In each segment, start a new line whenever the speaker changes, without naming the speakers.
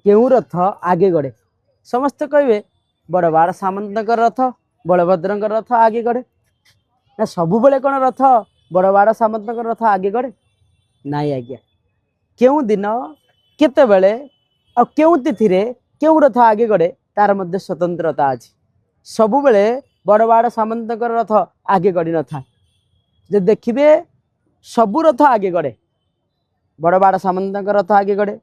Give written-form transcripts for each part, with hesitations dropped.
କେଉଁ ରଥ ଆଗେ ଗଡ଼େ? ସମସ୍ତେ କହିବେ ବଡ଼ବାଡ଼ ସାମନ୍ତଙ୍କର ରଥ, ବଳଭଦ୍ରଙ୍କର ରଥ ଆଗେ ଗଡ଼େ। ନା, ସବୁବେଳେ କ'ଣ ରଥ ବଡ଼ବାଡ଼ ସାମନ୍ତଙ୍କର ରଥ ଆଗେ ଗଡ଼େ? ନାଇଁ ଆଜ୍ଞା। କେଉଁ ଦିନ, କେତେବେଳେ ଆଉ କେଉଁ ତିଥିରେ କେଉଁ ରଥ ଆଗେ ଗଡ଼େ, ତାର ମଧ୍ୟ ସ୍ୱତନ୍ତ୍ରତା ଅଛି। ସବୁବେଳେ ବଡ଼ବାଡ଼ ସାମନ୍ତଙ୍କର ରଥ ଆଗେ ଗଡ଼ି ନଥାଏ। ଯଦି ଦେଖିବେ, ସବୁ ରଥ ଆଗେ ଗଡ଼େ। ବଡ଼ବାଡ଼ ସାମନ୍ତଙ୍କ ରଥ ଆଗେ ଗଡ଼େ,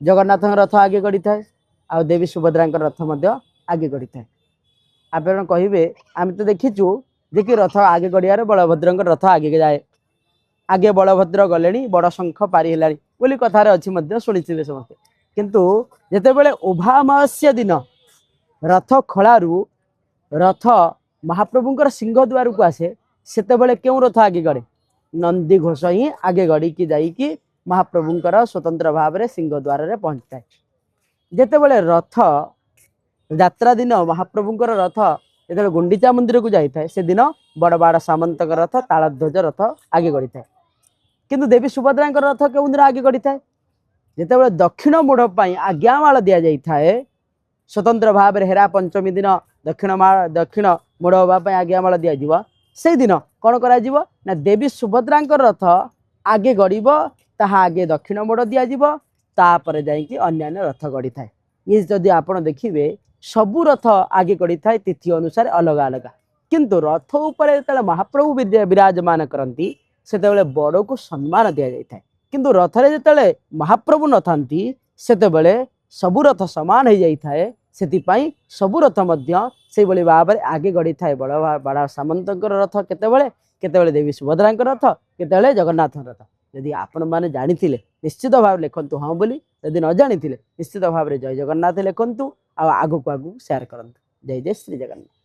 ଜଗନ୍ନାଥଙ୍କ ରଥ ଆଗେ ଗଡ଼ିଥାଏ ଆଉ ଦେବୀ ସୁଭଦ୍ରାଙ୍କର ରଥ ମଧ୍ୟ ଆଗେ ଗଡ଼ିଥାଏ। ଆପଣ କହିବେ, ଆମେ ତ ଦେଖିଛୁ ଯେ କି ରଥ ଆଗେ ଗଡ଼ିବାରେ ବଳଭଦ୍ରଙ୍କ ରଥ ଆଗେ ଯାଏ। ଆଗେ ବଳଭଦ୍ର ଗଲେଣି, ବଡ଼ ଶଙ୍ଖ ପାରି ହେଲାଣି ବୋଲି କଥାରେ ଅଛି, ମଧ୍ୟ ଶୁଣିଥିବେ ସମସ୍ତେ। କିନ୍ତୁ ଯେତେବେଳେ ଉଭା ଅମାବାସ୍ୟା ଦିନ ରଥ ଖଳାରୁ ରଥ ମହାପ୍ରଭୁଙ୍କର ସିଂହଦ୍ୱାରକୁ ଆସେ, ସେତେବେଳେ କେଉଁ ରଥ ଆଗେ ଗଡ଼େ? ନନ୍ଦିଘୋଷ ହିଁ ଆଗେ ଗଡ଼ିକି ଯାଇକି ମହାପ୍ରଭୁଙ୍କର ସ୍ୱତନ୍ତ୍ର ଭାବରେ ସିଂହଦ୍ୱାରରେ ପହଞ୍ଚିଥାଏ। ଯେତେବେଳେ ରଥ ଯାତ୍ରା ଦିନ ମହାପ୍ରଭୁଙ୍କର ରଥ ଯେତେବେଳେ ଗୁଣ୍ଡିଚା ମନ୍ଦିରକୁ ଯାଇଥାଏ, ସେଦିନ ବଡ଼ବାଡ଼ ସାମନ୍ତଙ୍କ ରଥ, ତାଳଧ୍ୱଜ ରଥ ଆଗେ ଗଡ଼ିଥାଏ। କିନ୍ତୁ ଦେବୀ ସୁଭଦ୍ରାଙ୍କର ରଥ କେଉଁ ଦିନ ଆଗେ ଗଡ଼ିଥାଏ? ଯେତେବେଳେ ଦକ୍ଷିଣ ମୋଡ଼ ପାଇଁ ଆଜ୍ଞାମାଳ ଦିଆଯାଇଥାଏ, ସ୍ୱତନ୍ତ୍ର ଭାବରେ ହେରା ପଞ୍ଚମୀ ଦିନ ଦକ୍ଷିଣ ମୋଡ଼ ହେବା ପାଇଁ ଆଜ୍ଞାମାଳ ଦିଆଯିବ, ସେଇଦିନ କ'ଣ କରାଯିବ ନା ଦେବୀ ସୁଭଦ୍ରାଙ୍କର ରଥ ଆଗେ ଗଡ଼ିବ, ତାହା ଆଗେ ଦକ୍ଷିଣ ମୋଡ଼ ଦିଆଯିବ, ତାପରେ ଯାଇକି ଅନ୍ୟାନ୍ୟ ରଥ ଗଡ଼ିଥାଏ। ଇଏ ଯଦି ଆପଣ ଦେଖିବେ, ସବୁ ରଥ ଆଗେ ଗଡ଼ିଥାଏ ତିଥି ଅନୁସାରେ ଅଲଗା ଅଲଗା। କିନ୍ତୁ ରଥ ଉପରେ ଯେତେବେଳେ ମହାପ୍ରଭୁ ବିରାଜମାନ କରନ୍ତି, ସେତେବେଳେ ବଡ଼କୁ ସମ୍ମାନ ଦିଆଯାଇଥାଏ। କିନ୍ତୁ ରଥରେ ଯେତେବେଳେ ମହାପ୍ରଭୁ ନଥାନ୍ତି, ସେତେବେଳେ ସବୁ ରଥ ସମାନ ହେଇଯାଇଥାଏ। ସେଥିପାଇଁ ସବୁ ରଥ ମଧ୍ୟ ସେଇଭଳି ଭାବରେ ଆଗେ ଗଡ଼ିଥାଏ। ବଡ଼ ବଡ଼ ସାମନ୍ତଙ୍କର ରଥ କେତେବେଳେ, କେତେବେଳେ ଦେବୀ ସୁଭଦ୍ରାଙ୍କ ରଥ, କେତେବେଳେ ଜଗନ୍ନାଥଙ୍କ ରଥ। ଯଦି ଆପଣମାନେ ଜାଣିଥିଲେ, ନିଶ୍ଚିତ ଭାବରେ ଲେଖନ୍ତୁ ହଁ ବୋଲି। ଯଦି ନ ଜାଣିଥିଲେ, ନିଶ୍ଚିତ ଭାବରେ ଜୟ ଜଗନ୍ନାଥ ଲେଖନ୍ତୁ ଆଉ ଆଗକୁ ଆଗକୁ ସେୟାର କରନ୍ତୁ। ଜୟ ଜୟ ଶ୍ରୀ ଜଗନ୍ନାଥ।